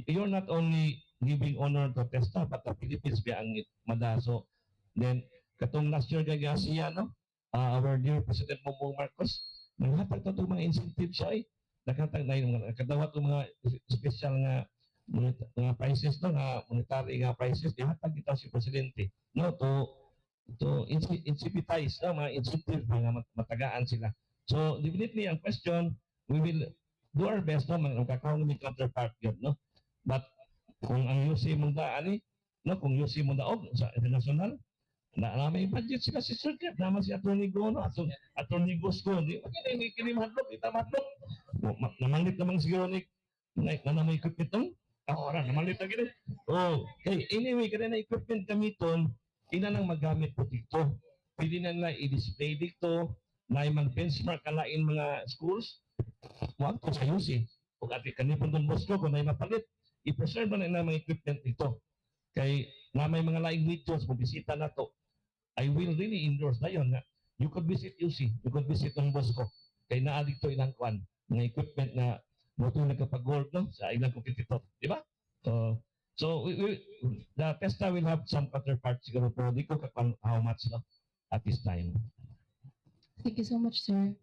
you're not only giving honor to TESDA but the Philippines biya ang mada. So then katong last year kay Asia, no? Our dear President Bongbong Marcos, naghatag to mga incentive siya eh. Naghatag na yung mga nakadawat og mga special nga mga prizes, no, nga monetary nga prizes gihatag kita si presidente, no, to incentivize, no, mga incentive nga matagaan sila. So definitely ang question, we will do our best, no, mga ni counterpart yun, no, but kung ang UC mong daan eh, no, kung UC mong daog sa international na na may budget sila si Sir Jeff naman, si Attorney Go, no, Attorney Gosco, di ba kini kini mahadlok kita mahadlok. Namalit namang siguro ni na na may equipment tong. Ah, ora, namalit na gini. Oh, kay anyway, kaya na equipment gamiton, ina nang magamit po dito. Pwede na nila i-display dito, na mag-benchmark kalain mga schools. Wag to sa UC. Kung ati kanipon Don Bosco, kung na mapalit, i-preserve na na mga equipment dito. Kay na may mga laing videos, mo bisita na to. I will really endorse na yun nga. You could visit UC, you could visit Don Bosco. Kay naa dito ilang kwan, mga equipment na mo ito nagkapag-gold, no, sa ilang competitor, di ba? So the TESDA will have some counterparts siguro, pero di ko kakwan how much, no, at this time. Thank you so much, sir.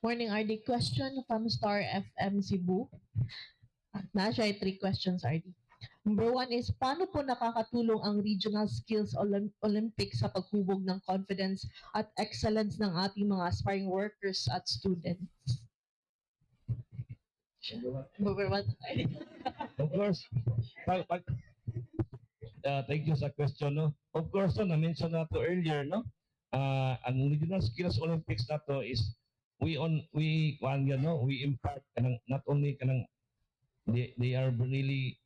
Morning, RD. Question from Star FM Cebu. Na siya ay three questions, RD. Number one is, paano po nakakatulong ang Regional Skills Olympics sa paghubog ng confidence at excellence ng ating mga aspiring workers at students? Number one. Of course, thank you sa question, no? Of course, no, na-mention na to earlier, no? Ang Regional Skills Olympics na to is we on we kuan yan, no, we impart kanang not only kanang they are really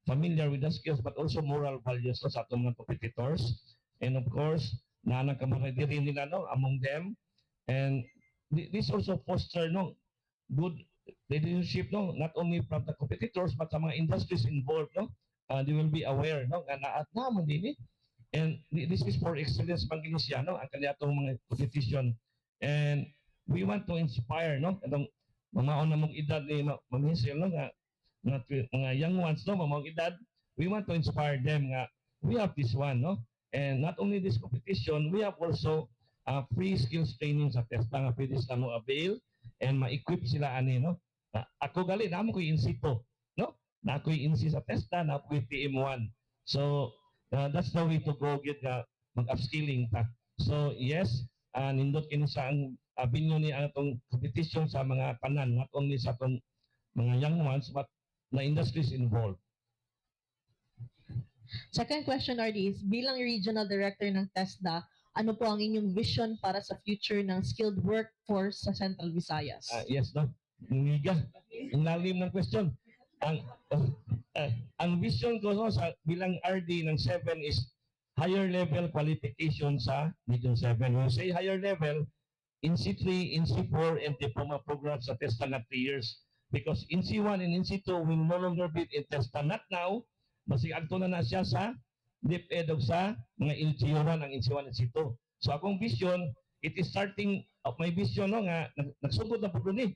familiar with the skills but also moral values, no, sa atong mga competitors. And of course, naa nang camaraderie nila, no, among them. And this also foster, no, good relationship, no, not only from the competitors but sa mga industries involved, no. They will be aware, no, nga naa naman din eh. And this is for excellence man gini siya, no, ang kaniyatong mga competition. And we want to inspire, no, katong mga na mong edad ni Ma'am Hazel, no, nga mga young ones, no, mga edad, we want to inspire them nga we have this one, no? And not only this competition, we have also free skills training sa TESDA nga pwede sila mo avail and ma-equip sila ani, no? Ako gali, naa man ko'y NC 2, no? Naa ko'y NC sa TESDA, naa ko'y TM1. So, that's the way to go get nga mag-upskilling pa. So, yes, nindot kini sa ang avenue ni ang atong competition sa mga tanan, not only sa atong mga young ones, but the industries involved. Second question, RD, is bilang Regional Director ng TESDA, ano po ang inyong vision para sa future ng skilled workforce sa Central Visayas? Ah, yes, no? Ngiga. Ang lalim ng question. Ang vision ko, no, sa bilang RD ng 7 is higher level qualification sa Region 7. When we say higher level, NC3, NC4, and diploma programs sa TESDA na 3 years. Because NC1 and NC2 will no longer be in TESDA. Not now, basig adto na na siya sa DepEd o sa mga LGU na ng NC1 and NC2. So akong vision, it is starting of my vision, no, nga nagsugod na po dun eh.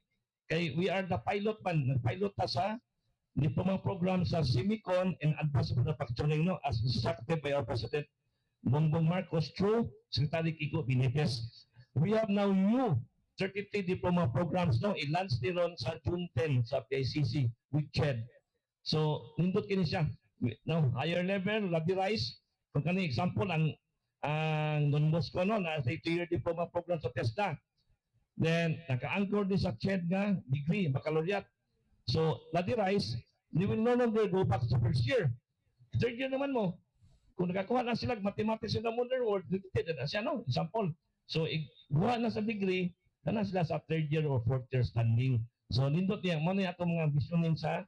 Kay we are the pilot man, nag-pilot ta sa diploma program sa Semicon and Advanced Manufacturing, no, as instructed by our President Bongbong Marcos through Secretary Kiko Benitez. We have now new 33 diploma programs, no, i-launch ni ron sa June 10 sa PICC with CHED. So nindot kini siya. No, higher level, ladderized. Kung kani example ang Don Bosco, no, na sa 2-year diploma program sa TESDA. Then naka-anchor din sa CHED nga degree, baccalaureate. So ladderized, they will no longer go back to first year. Third year naman mo. Kung nakakuha na sila mathematics in the modern world, dito na siya, no? Example. So guha na sa degree, na sila sa third year or fourth year standing. So nindot niya, mo na atong mga visioning sa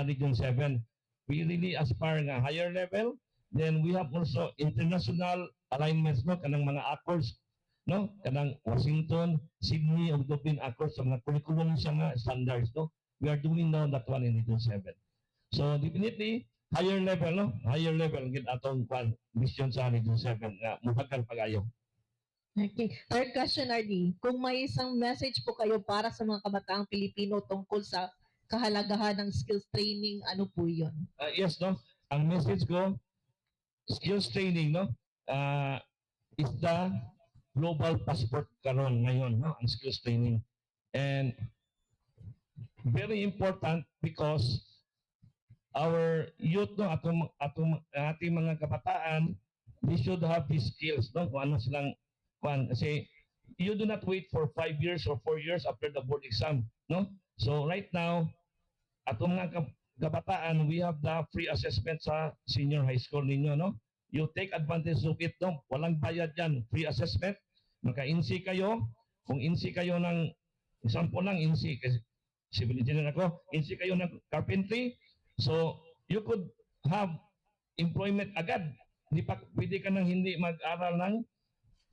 Region 7. We really aspire nga higher level. Then we have also international alignments, no, kanang mga accords, no, kanang Washington, Sydney ug Dublin Accords sa mga curriculum siya nga standards, no. We are doing now that one in Region 7. So definitely higher level, no, higher level gid atong kwan vision sa Region 7 nga mubagal pagayo. Okay. Third question, RD. Kung may isang message po kayo para sa mga kabataang Pilipino tungkol sa kahalagahan ng skills training, ano po yun? Yes, no. Ang message ko, skills training, no, is the global passport karon ngayon, no, ang skills training. And very important because our youth, no, atong ating mga kabataan, they should have these skills, no, kung ano silang kwan kasi you do not wait for 5 years or 4 years after the board exam, no? So right now, atong mga kabataan, we have the free assessment sa senior high school ninyo, no? You take advantage of it, no? Walang bayad yan, free assessment. Maka-NC kayo, kung NC kayo ng, example lang, NC, kasi civil engineer ako, NC kayo ng carpentry, so you could have employment agad. Hindi pa, pwede ka nang hindi mag-aral ng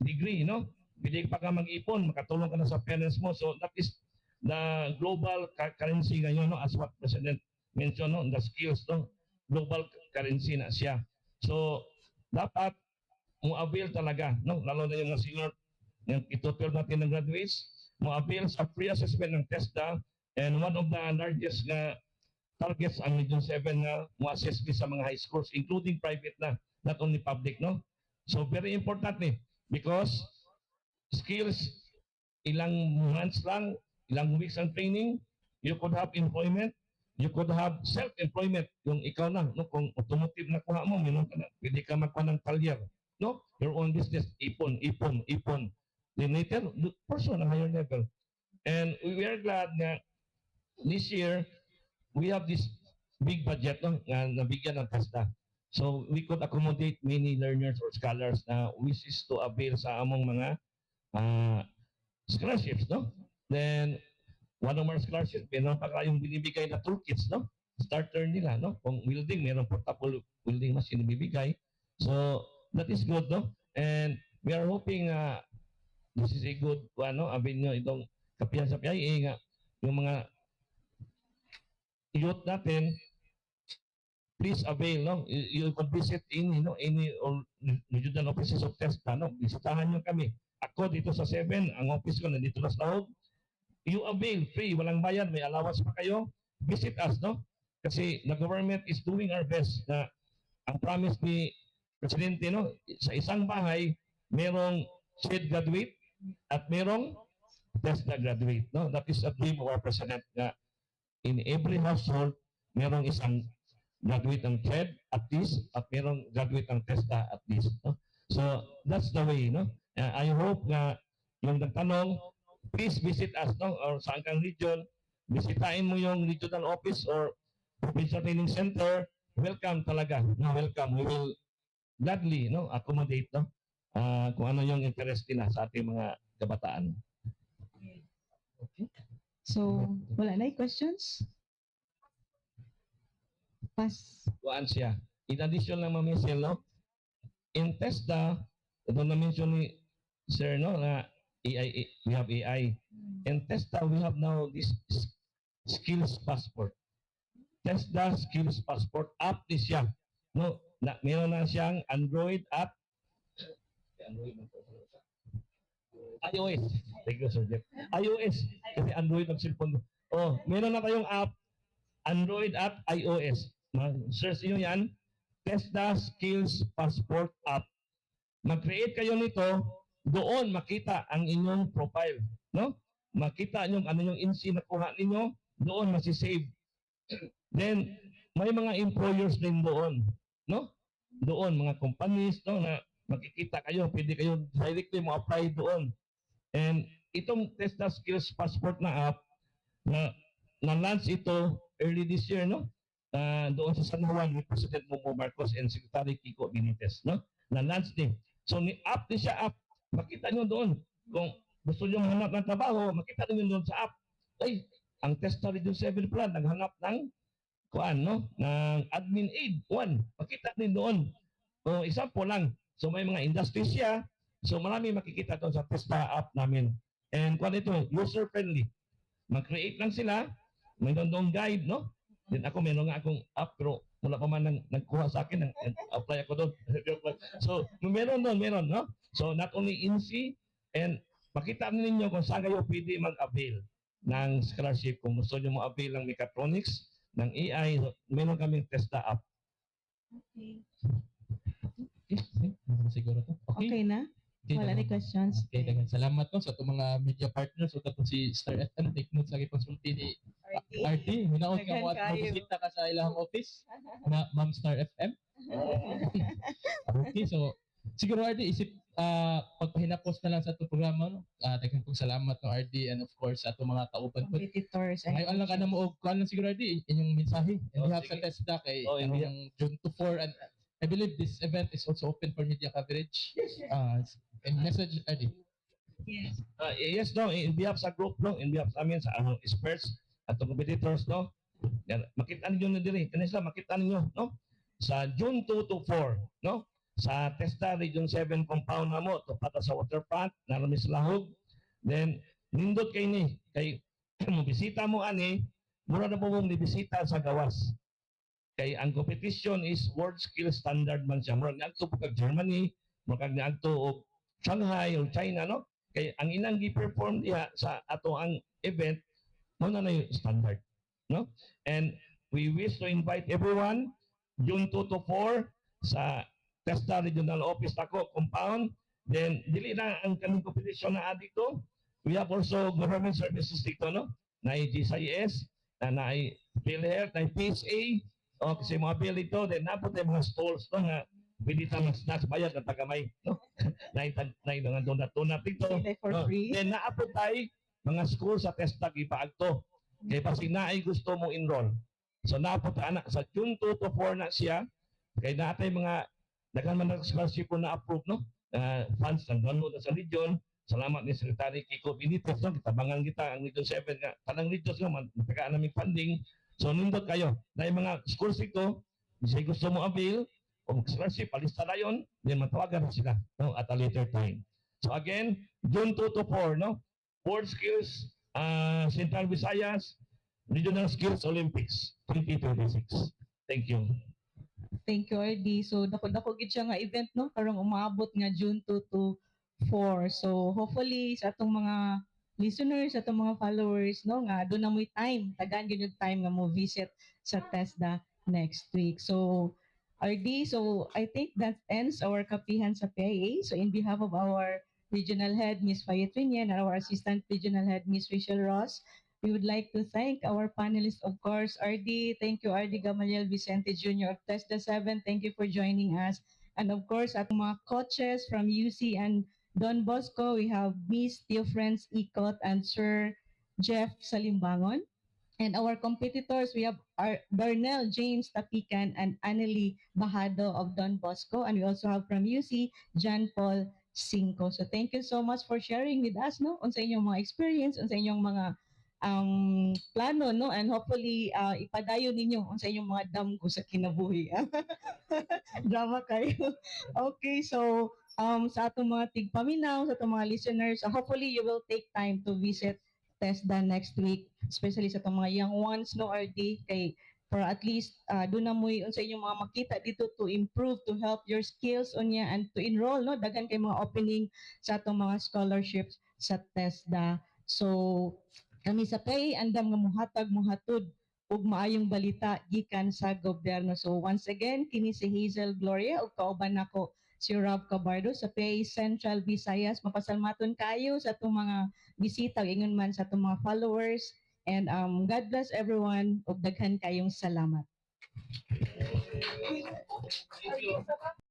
degree, no? Pwede pa ka mag-ipon, makatulong ka na sa parents mo. So that is the global currency ngayon, no? As what President mentioned, no? The skills, no? Global currency na siya. So, dapat mo avail talaga, no? Lalo na yung mga senior, yung ito-12 natin ng graduates, mo avail sa free assessment ng TESDA and one of the largest nga targets ang Region 7 nga mo assess sa mga high schools, including private na, not only public, no? So, very important ni because skills, ilang months lang, ilang weeks ang training, you could have employment, you could have self-employment, yung ikaw na, no? Kung automotive na kuha mo, meron ka na, pwede ka magkuha ng talyer, no? Your own business, ipon, ipon, ipon. Then later, pursue ng higher level. And we are glad nga this year, we have this big budget, no, nga nabigyan ng TESDA. So we could accommodate many learners or scholars na wishes to avail sa among mga scholarships, no? Then, one of our scholarships, meron pa kayong binibigay na toolkits, no? Starter nila, no? Kung welding, meron portable welding machine binibigay. So, that is good, no? And we are hoping this is a good ano, avenue itong kapihan sa PIA nga yung mga youth natin, please avail, no? You could visit any, no, any or regional offices of TESDA, no? Bisitahan nyo kami. Ako dito sa 7, ang office ko nandito na sa Lahug. You avail free, walang bayad, may allowance pa kayo. Visit us, no? Kasi the government is doing our best na ang promise ni Presidente, no, sa isang bahay, merong CHED graduate at merong TESDA graduate, no? That is a dream of our president na in every household, merong isang graduate ng CHED at least at merong graduate ng TESDA at least, no? So that's the way, no? I hope na yung nagtanong, please visit us, no, or saan kang region, bisitahin mo yung regional office or provincial training center. Welcome talaga, no? Welcome. We will gladly, no, accommodate, no, kung ano yung interest nila sa ating mga kabataan. Okay. So, wala na questions? Pass. Kuan siya. In addition lang, Ma'am Michelle, no? In TESDA, ito na-mention ni Sir, no, na AI, we have AI. In TESDA, we have now this skills passport. TESDA Skills Passport app ni siya. No, na, meron na siyang Android app. Android na po. iOS. Thank you, Sir Jeff. iOS. Kasi Android ang cellphone. Oh, meron na tayong app, Android app, iOS. Ma-search niyo yan, TESDA Skills Passport App. Mag-create kayo nito, doon makita ang inyong profile, no? Makita niyo ano yung INSI na kuha ninyo, doon masi-save. Then may mga employers din doon, no? Doon mga companies, no, na makikita kayo, pwede kayo directly mo apply doon. And itong TESDA Skills Passport na app na na-launch ito early this year, no? Doon sa San Juan with President Bongbong Marcos and Secretary Kiko Benitez, no? Na-launch din. So ni app din siya app. Makita nyo doon kung gusto niyo hanap ng trabaho, makita niyo doon sa app. Ay, ang TESDA Region 7 plan naghanap ng kuan, no, ng admin aid one. Makita din doon. O example lang. So may mga industries siya. So marami makikita doon sa TESDA app namin. And kuan ito, user friendly. Mag-create lang sila, may doon doon guide, no? Then ako, meron nga akong app pero wala pa man nang nagkuha sa akin, nang apply ako doon. So meron doon, meron, no? So not only INSI and makita ninyo kung saan kayo pwede mag-avail ng scholarship. Kung gusto niyo mo avail ng mechatronics, ng AI, so, meron kaming TESDA app. Okay. Okay, siguro to. Okay. Okay na? Okay, Wala na daghang- questions? Okay, daghang salamat, no, sa atong mga media partners ug katong si Star FM. Take notes lagi pagsulti ni RT. Hinaot nga mo at Daghan kayo. magbisita ka sa ilang office na Ma'am Star FM. Okay, so siguro, RD, isip pagpahinapos na lang sa atong programa, no. Daghan kong salamat, no, RD, and of course sa atong mga kauban po. Competitors and Ngayon lang ka na mo og kuan lang siguro, RD, inyong mensahe and Oh, we have sa sige. TESDA kay Oh, in karong June to 4 and I believe this event is also open for media coverage. Yes. And message, RD. Yes. Yes, no, in behalf sa group, no, in behalf sa amin, sa experts at the competitors, no, yan, makita ninyo na diri, kani sila, makita ninyo, no, sa June 2 to 4, no, sa TESDA Region 7 compound na mo, to pata sa waterfront, naroon sa Lahug, then, nindot kay ni, kay, mo bisita mo ani, mura na po mong bisita sa gawas. Kay ang competition is world skill standard man siya. Murag niadto po kag Germany, murag kag niadto og Shanghai or China, no? Kay ang ilang gi-perform diha sa ato ang event, mo na na yung standard, no? And we wish to invite everyone June 2 to 4 sa TESDA Regional Office ako compound. Then dili na ang kaning competition na dito. We have also government services dito, no? Na GSIS, na naay PhilHealth, na PSA, o kasi mga bill dito, then napot yung mga stalls, no, nga pwede ta mag snacks, bayad na tagamay, no? Na mga donut-donut dito. Sila for No. free. Then naapot tay mga school sa TESDA gipaagto. Kay basig naay gusto mo enroll. So naapot ta ana sa June 2 to 4 na siya. Kay naatay mga daghan man na scholarship po na approve, no? Funds nang download na sa region. Salamat ni Secretary Kiko Benitez, no, kitabangan kita ang Region 7 nga tanang regions nga matagaan naming funding. So nindot kayo. Na mga schools ito, bisag gusto mo avail, Kung scholarship, palista na yun, then matawagan na sila, no, at a later time. So again, June 2 to 4, no? World Skills, Central Visayas, Regional Skills Olympics 2026. Thank you. Thank you, RD. So dako-dako gid siya nga event, no, karong umaabot nga June 2 to 4. So hopefully sa atong mga listeners, sa atong mga followers, no, nga duna mo'y time, tagaan gyud yung time nga mo visit sa TESDA next week. So RD, so I think that ends our Kapihan sa PIA. So in behalf of our regional head, Ms. Fayet Trinien, and our assistant regional head, Ms. Rachel Ross, we would like to thank our panelists, of course, RD. Thank you, RD Gamaliel Vicente Jr. of TESDA 7. Thank you for joining us. And of course, atong mga coaches from UC and Don Bosco, we have Miss Theo Friends Icot and Sir Jeff Salimbangon. And our competitors, we have our Darnell James Tapikan and Annelie Bahado of Don Bosco. And we also have from UC, John Paul Cinco. So thank you so much for sharing with us, no, unsa inyong mga experience, unsa inyong mga plano, no, and hopefully ipadayon ninyo unsa inyong mga damgo sa kinabuhi. Drama kayo. Okay, so sa atong mga tigpaminaw, sa atong mga listeners, hopefully you will take time to visit TESDA next week, especially sa atong mga young ones, no, RD, kay for at least duna mo'y unsa inyong mga makita dito to improve, to help your skills unya and to enroll, no, daghan kay mga opening sa atong mga scholarships sa TESDA. So kami sa PIA andam nga muhatag, muhatod ug maayong balita gikan sa gobyerno. So once again, kini si Hazel Gloria ug kauban nako si Rob Cabardo sa PIA Central Visayas. Mapasalamaton kayo sa atong mga bisita ug ingon man sa atong mga followers and God bless everyone ug daghan kayong salamat. Thank you.